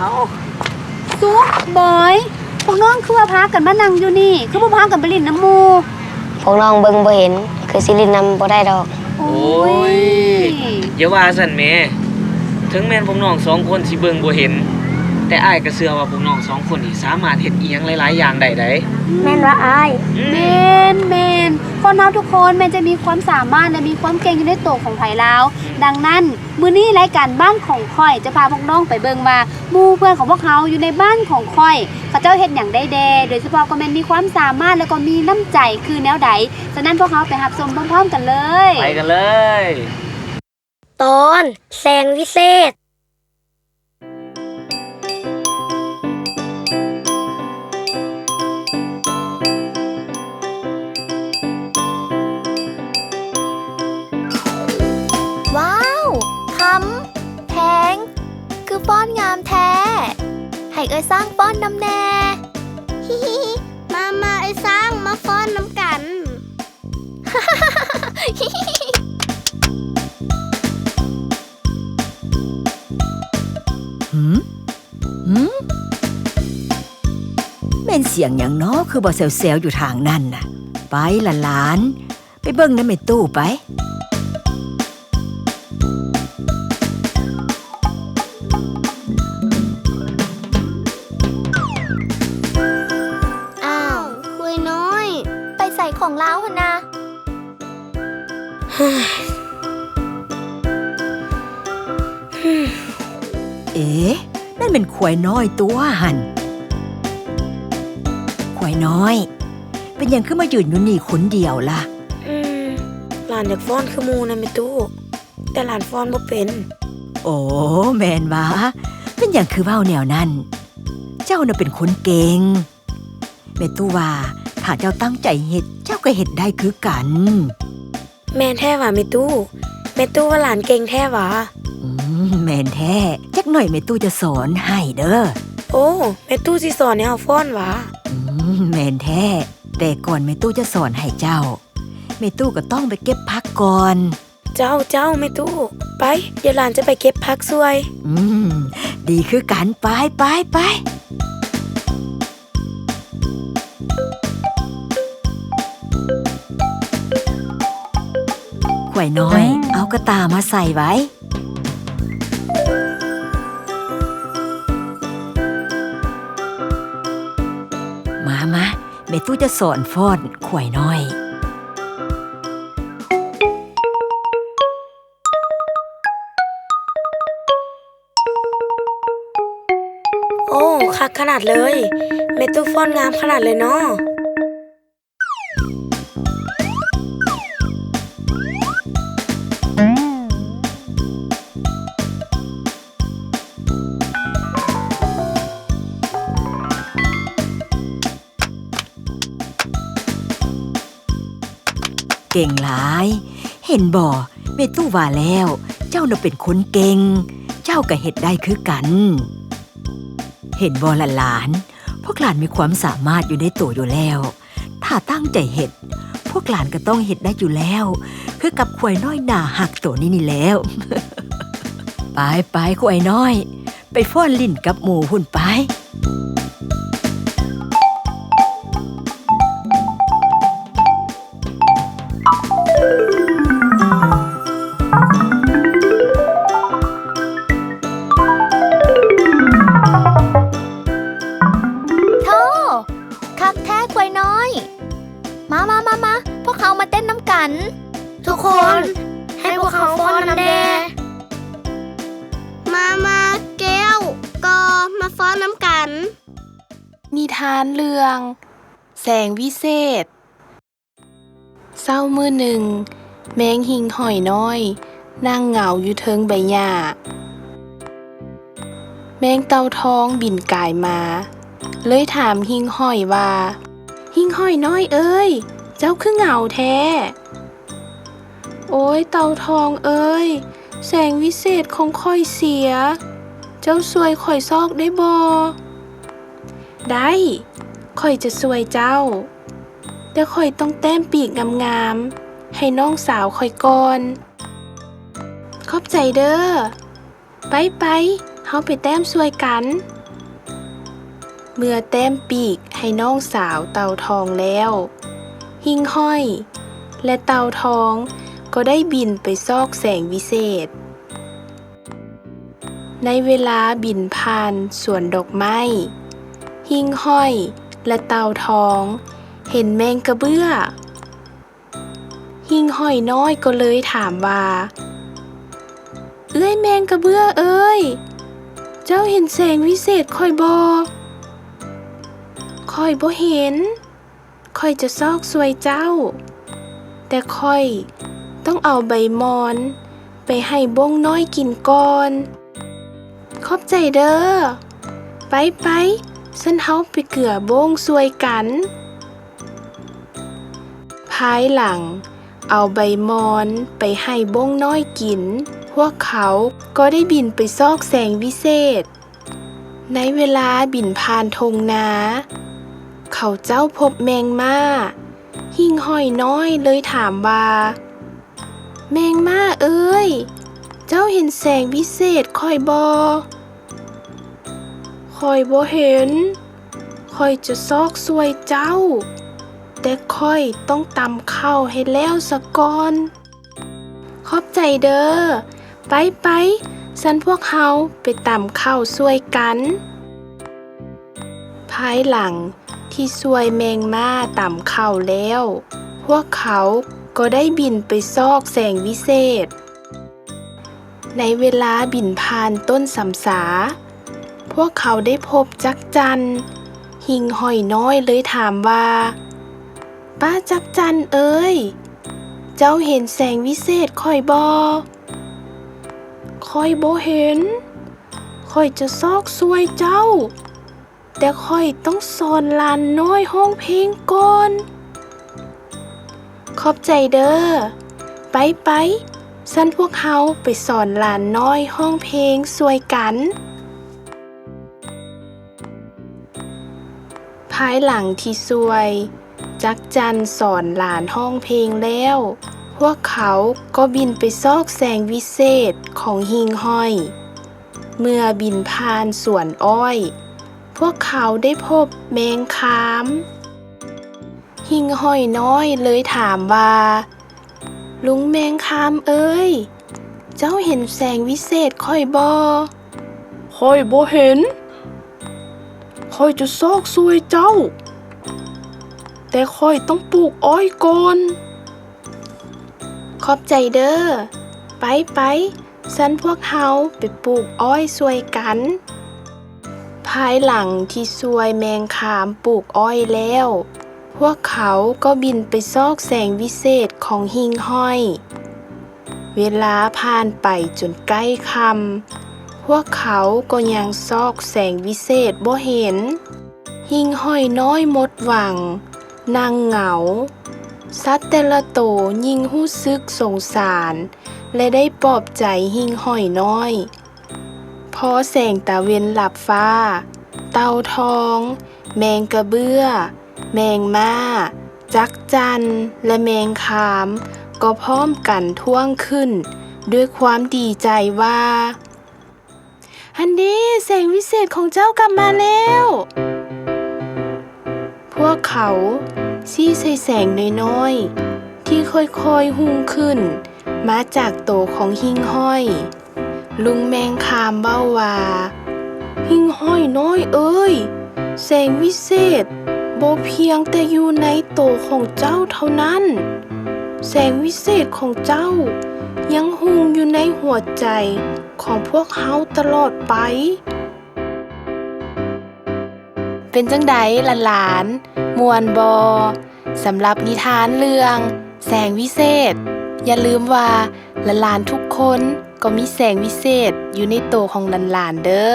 ເອົ້າ ສຸກ ບອຍ ພວກນ້ອງຄືວ່າພາກັນມານັ່ງຢູ່ນີ້ ຄືບໍ່ພາກັນໄປຫຼິ້ນນຳໝູ່? ພວກນ້ອງເບິ່ງບໍ່ເຫັນ ຄືຊິຫຼິ້ນນຳບໍ່ໄດ້ດອກ. ໂອ້ຍ ໂອ້ຍ ຢ່າວ່າຊັ້ນແໝ່. ເຖິງແມ່ນພວກນ້ອງສອງຄົນຊິເບິ່ງບໍ່ເຫັນ ແຕ່ອ້າຍກໍເຊື່ອວ່າພວກນ້ອງສອງຄົນນີ້ສາມາດເຮັດອີ່ຫຍັງຫຼາຍໆຢ່າງໄດ້ໃດ໋. ແມ່ນວ່າອ້າຍ? ອືມ ແມ່ນໆ ຄົນເຮົາທຸກຄົນແມ່ນຈະມີຄວາມສາມາດ ແລະ ມີຄວາມເກັ່ງຢູ່ໃນໂຕຂອງໃຜລາວ. ອືມ ດັ່ງນັ້ນ ມື້ນີ້ລາຍການບ້ານຂອງຂ້ອຍຈະພາພວກນ້ອງໄປເບິ່ງວ່າ ໝູ່ເພື່ອນຂອງພວກເຮົາຢູ່ໃນບ້ານຂອງຂ້ອຍ ເຂົາເຈົ້າເຮັດຫຍັງໄດ້ແດ່ ໂດຍສະເພາະກໍແມ່ນມີຄວາມສາມາດ ແລະ ກໍມີນ້ຳໃຈຄືແນວໃດ. ສະນັ້ນ ພວກເຮົາໄປຮັບຊົມພ້ອມໆກັນເລີຍ. ໄປກັນເລີຍ. ຕອນແສງວິເສດ. ວ້າວ! ຄຳ ແພງ ຄືຟ້ອນງາມແທ້. ໃຫ້ເອື້ອຍຊ້າງຟ້ອນນຳແດ່. ມາໆ ເອື້ອຍຊ້າງ ມາຟ້ອນນຳກັນ. ຫືມ? ຫືມ? ແມ່ນສຽງຫຍັງນໍ ຄືບໍ່ແຊວໆຢູ່ທາງນັ້ນນະ? ໄປຫຼານໆ ໄປເບິ່ງນຳແມ່ຕູ້ໄປ. ອ້າວ ຄວາຍນ້ອຍ ໄປໃສຂອງລາວຫັ້ນນະ? ເອ ນັ້ນແມ່ນຄວາຍນ້ອຍຕົວຫັ້ນ. ຄວາຍນ້ອຍ ເປັນຫຍັງຄືມາຢືນຢູ່ນີ້ຄົນດຽວລະ? ອືມ ຫຼານຢາກຟ້ອນຄືໝູ່ນະແມ່ຕູ້, ແຕ່ຫຼານຟ້ອນບໍ່ເປັນ. ໂອ້ ແມ່ນຫວາ? ເປັນຫຍັງຄືເວົ້າແນວນັ້ນ? ເຈົ້ານະເປັນຄົນເກັ່ງ. ແມ່ຕູ້ວ່າ ຖ້າເຈົ້າຕັ້ງໃຈເຮັດ ເຈົ້າກໍເຮັດໄດ້ຄືກັນ. ແມ່ນແທ້ຫວາແມ່ຕູ້? ແມ່ຕູ້ວ່າຫຼານເກັ່ງແທ້ຫວາ? ອືມ ແມ່ນແທ້. ຈັກໜ້ອຍແມ່ຕູ້ຈະສອນໃຫ້ເດີ. ໂອ້ ແມ່ຕູ້ຊິສອນໃຫ້ເຮົາຟ້ອນຫວາ? ອືມ ແມ່ນແທ້. ແຕ່ກ່ອນແມ່ຕູ້ຈະສອນໃຫ້ເຈົ້າ ແມ່ຕູ້ກໍຕ້ອງໄປເກັບຜັກກ່ອນ. ເຈົ້າ ເຈົ້າ ແມ່ຕູ້. ໄປ ດຽວຫຼານຈະໄປເກັບຜັກຊ່ວຍ. ອືມ ດີຄືກັນ. ໄປ ໄປ ໄປ. ຄວາຍນ້ອຍ ເອົາກະຕ່າມາໃສ່ໄວ້. ມາ ມາ ແມ່ຕູ້ຈະສອນຟ້ອນຄວາຍນ້ອຍ. ໂອ້ ຄັກຂະໜາດເລີຍ. ແມ່ຕູ້ຟ້ອນງາມຂະໜາດເລີຍເນາະ. ເກັ່ງຫຼາຍ. ເຫັນບໍ່ ແມ່ຕູ້ວ່າແລ້ວ ເຈົ້ານະເປັນຄົນເກັ່ງ ເຈົ້າກະເຮັດໄດ້ຄືກັນ. ເຫັນບໍ່ຫຼານໆ ພວກຫຼານມີຄວາມສາມາດຢູ່ໃນໂຕຢູ່ແລ້ວ. ຖ້າຕັ້ງໃຈເຮັດ ພວກຫຼານກະຕ້ອງເຮັດໄດ້ຢູ່ແລ້ວ ຄືກັບຄວາຍນ້ອຍໜ້າຮັກໂຕນີ້ນີ້ແລ້ວ. ໄປໆ ຄວາຍນ້ອຍ ໄປຟ້ອນຫຼິ້ນກັບໝູ່ພຸ້ນໄປ. ໂທ້ ຄັກແທ້ຄວາຍນ້ອຍ. ມາ ມາ ມາ ມາ ພວກເຮົາມາເຕັ້ນນຳກັນ. ທຸກຄົນ ໃຫ້ພວກເຮົາຟ້ອນນຳແດ່. ມາ ມາ ແກ້ວ ກໍມາຟ້ອນນຳກັນ. ນິທານເລື່ອງ ແສງວິເສດ. ເຊົ້າມື້ໜຶ່ງ ແມງຫິ່ງຫ້ອຍນ້ອຍ ນັ່ງເຫງົາຢູ່ເທິງໃບຫຍ້າ. ແມງເຕົ່າທອງບິນກາຍມາ ເລີຍຖາມຫິ່ງຫ້ອຍວ່າ, ຫິ່ງຫ້ອຍນ້ອຍເອີຍ, ເຈົ້າຄືເຫງົາແທ້? ໂອຍ ເຕົ່າທອງເອີຍ, ແສງວິເສດຂອງຂ້ອຍເສຍ, ເຈົ້າຊ່ວຍຂ້ອຍຊອກໄດ້ບໍ່? ໄດ້, ຂ້ອຍຈະຊ່ວຍເຈົ້າ, ແຕ່ຂ້ອຍຕ້ອງແຕ້ມປີກງາມໆ ໃຫ້ນ້ອງສາວຂ້ອຍກ່ອນ. ຂອບໃຈເດີ້. ໄປໆ ເຮົ ເຮົາໄປແຕ້ມຊ່ວຍກັນ. ເມື່ອແຕ້ມປີກໃຫ້ນ້ອງສາວເຕົ່າທອງແລ້ວ, ຫິ່ງຫ້ອຍ ແລະ ເຕົ່າທອງກໍໄດ້ບິນໄປຊອກແສງວິເສດ. ໃນເວລາບິນຜ່ານສວນດອກໄມ້, ຫິ່ງຫ້ອຍ ແລະ ເຕົ່າທອງເຫັນແມງກະເບື້ອ. ຫິ່ງຫ້ອຍນ້ອຍກໍເລີຍຖາມວ່າ, ເອື້ອຍແມງກະເບື້ອເອີຍ, ເຈົ້າເຫັນແສງວິເສດຂ້ອຍບໍ່? ຂ້ອຍບໍ່ເຫັນ. ຂ້ອຍຈະຊອກຊ່ວຍເຈົ້າ, ແຕ່ຂ້ອຍຕ້ອງເອົາໃບໝ່ອນໄປໃຫ້ບົ້ງນ້ອຍກິນກ່ອນ. ຂອບໃຈເດີ້. ໄປໆ, ຊັ້ນເຮົາໄປເກືອບົ້ງຊ່ວຍກັນ. ພາຍຫຼັງເອົາໃບໝ່ອນໄປໃຫ້ບົ້ງນ້ອຍກິນ, ພວກເຂົາກໍໄດ້ບິນໄປຊອກແສງວິເສດ. ໃນເວລາບິນຜ່ານທົ່ງນາ, ເຂົາເຈົ້າພົບແມງມ້າ. ຫິ່ງຫ້ອຍນ້ອຍເລີຍຖາມວ່າ, ແມງມ້າເອີຍ, ເຈົ້າເຫັນແສງວິເສດຂ້ອຍບໍ່? ຂ້ອຍບໍ່ເຫັນ. ຂ້ອຍຈະຊອກຊ່ວຍເຈົ້າ, ແຕ່ຂ້ອຍຕ້ອງຕຳເຂົ້າໃຫ້ແລ້ວສາກ່ອນ. ຂອບໃຈເດີ້. ໄປໆ, ຊັ້ນພວກເຮົາໄປຕຳເຂົ້າຊ່ວຍກັນ. ພາຍຫຼັງທີ່ຊ່ວຍແມງມ້າຕຳເຂົ້າແລ້ວ, ພວກເຂົາກໍໄດ້ບິນໄປຊອກແສງວິເສດ. ໃນເວລາບິນຜ່ານຕົ້ນສຳສາ, ພວກເຂົາໄດ້ພົບຈັກຈັ່ນ. ຫິ່ງຫ້ອຍນ້ອຍເລີຍຖາມວ່າ, ປ້າຈັກຈັ່ນເອີຍ, ເຈົ້າເຫັນແສງວິເສດຂ້ອຍບໍ່? ຂ້ອຍບໍ່ເຫັນ. ຂ້ອຍຈະຊອກຊ່ວຍເຈົ້າ, ແຕ່ຂ້ອຍຕ້ອງສອນຫຼານນ້ອຍຮ້ອງເພງກ່ອນ. ຂອບໃຈເດີ້. ໄປໆ, ຊັ້ນພວກເຮົາໄປສອນຫຼານນ້ອຍຮ້ອງເພງຊ່ວຍກັນ. ພາຍຫຼັງທີ່ຊ່ວຍຈັກຈັ່ນສອນຫຼານຮ້ອງເພງແລ້ວ, ພວກເຂົາກໍບິນໄປຊອກແສງວິເສດຂອງຫິ່ງຫ້ອຍ. ເມື່ອບິນຜ່ານສວນອ້ອຍ, ພວກເຂົາໄດ້ພົບແມງຄາມ. ຫິ່ງຫ້ອຍນ້ອຍເລີຍຖາມວ່າ, ລຸງແມງຄາມເອີຍ, ເຈົ້າເຫັນແສງວິເສດຂ້ອຍບໍ່? ຂ້ອຍບໍ່ເຫັນ. ຂ້ອຍຈະຊອກຊ່ວຍເຈົ້າ, ແຕ່ຂ້ອຍຕ້ອງປູກອ້ອຍກ່ອນ. ຂອບໃຈເດີ້. ໄປໆ, ຊັ້ນພວກເຮົາໄປປູກອ້ອຍຊ່ວຍກັນ. ພາຍຫຼັງທີ່ຊ່ວຍແມງຄາມປູກອ້ອຍແລ້ວ, ພວກເຂົາກໍບິນໄປຊອກແສງວິເສດຂອງຫິ່ງຫ້ອຍ. ເວລາຜ່ານໄປຈົນໃກ້ຄ່ຳ, ພວກເຂົາກໍຍັງຊອກແສງວິເສດບໍ່ເຫັນ. ຫິ່ງຫ້ອຍນ້ອຍໝົດຫວັງ, ນັ່ງເຫງົາ. ສັດແຕ່ລະໂຕຍິ່ງຮູ້ສຶກສົງສານ ແລະ ໄດ້ປອບໃຈຫິ່ງຫ້ອຍນ້ອຍ. ພໍແສງຕາເວັນລັບຟ້າ, ເຕົ່າທອງ, ແມງກະເບື້ອ, ແມງມ້າ, ຈັກຈັ່ນ ແລະ ແມງຄາມ ກໍພ້ອມກັນທ້ວງຂຶ້ນດ້ວຍຄວາມດີໃຈວ່າ, ຫັ້ນເດ, ແສງວິເສດຂອງເຈົ້າກັບມາແລ້ວ! ພວກເຂົາຊີ້ໃສ່ແສງນ້ອຍໆ ທີ່ຄ່ອຍໆຮຸ່ງຂຶ້ນມາຈາກໂຕຂອງຫິ່ງຫ້ອຍ. ລຸງແມງຄາມເວົ້າວ່າ, ຫິ່ງຫ້ອຍນ້ອຍເອີຍ, ແສງວິເສດບໍ່ພຽງແຕ່ຢູ່ໃນໂຕຂອງເຈົ້າເທົ່ານັ້ນ, ແສງວິເສດຂອງເຈົ້າຍັງຮຸ່ງຢູ່ໃນຫົວໃຈຂອງພວກເຮົາຕະຫຼອດໄປ. ເປັນຈັ່ງໃດຫຼານໆ, ມ່ວນບໍ່? ສຳລັບນິທານເລື່ອງແສງວິເສດ, ຢ່າລືມວ່າຫຼານໆທຸກຄົນກໍມີແສງວິເສດຢູ່ໃນໂຕຂອງຫຼານໆເດີ້.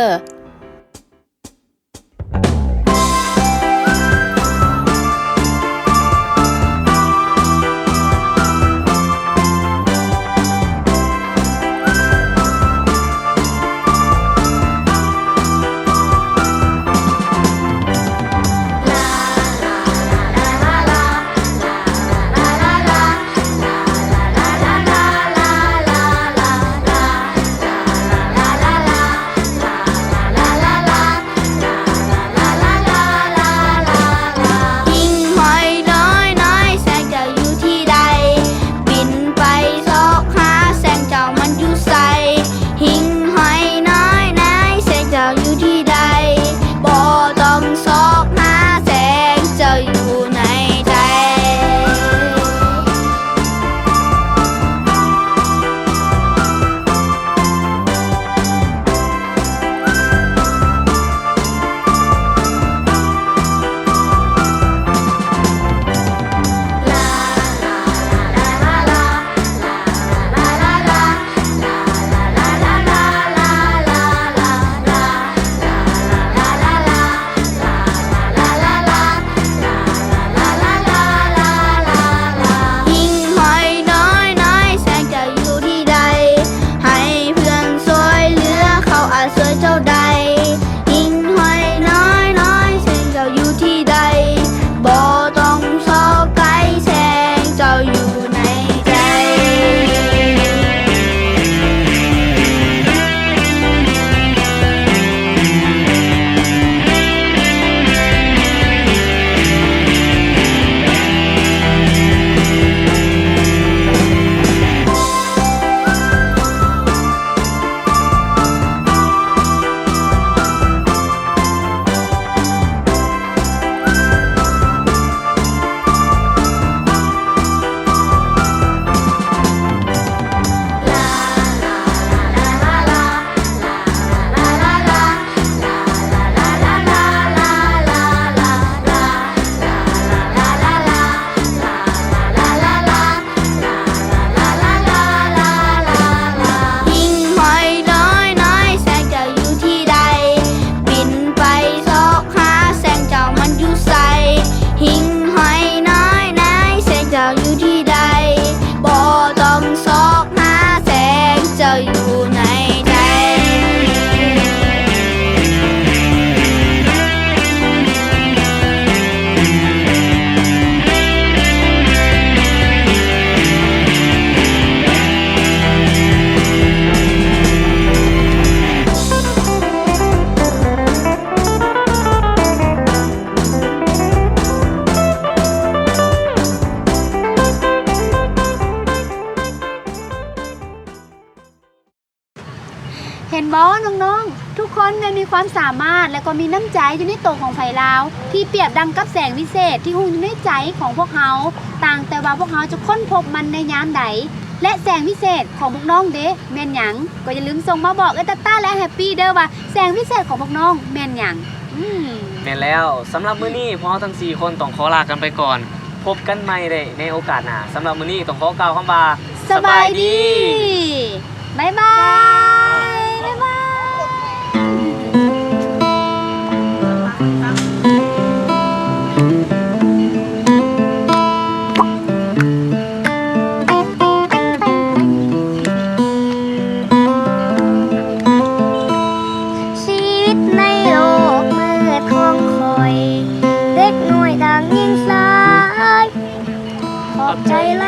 ນ້ອງໆ ທຸກຄົນແມ່ນມີຄວາມສາມາດ ແລະ ກໍມີນ້ຳໃຈຢູ່ໃນໂຕຂອງໃຜລາວ ທີ່ປຽບດັ່ງກັບແສງວິເສດທີ່ຮຸ່ງຢູ່ໃນໃຈຂອງພວກເຮົາ, ຕ່າງແຕ່ວ່າພວກເຮົາຈະຄົ້ນພົບມັນໃນຍາມໃດ ແລະ ແສງວິເສດຂອງພວກນ້ອງເດ ແມ່ນຫຍັງ? ກໍຢ່າລືມສົ່ງມາບອກເອື້ອຍຕາຕາ ແລະ ອ້າຍແຮັບປີ້ເດີວ່າ ແສງວິເສດຂອງພວກນ້ອງແມ່ນຫຍັງ? ອືມ ແມ່ນແລ້ວ, ສຳລັບມື້ນີ້ພວກເຮົາທັງສີ່ຄົນຕ້ອງຂໍລາກັນໄປກ່ອນ. ພົບກັນໃໝ່ໄດ້ໃນໂອກາດໜ້າ. ສຳລັບມື້ນີ້ຕ້ອງຂໍກ່າວຄຳວ່າ ສະບາຍດີ. ສະບາຍດີ. ບາຍບາຍ. ບາຍບາຍ. ຊີວິດໃນໂລກມືດຂອງຂ້ອຍ ເດັກນ້ອຍດັ່ງຍິງຊາຍ ຂອບໃຈຫຼ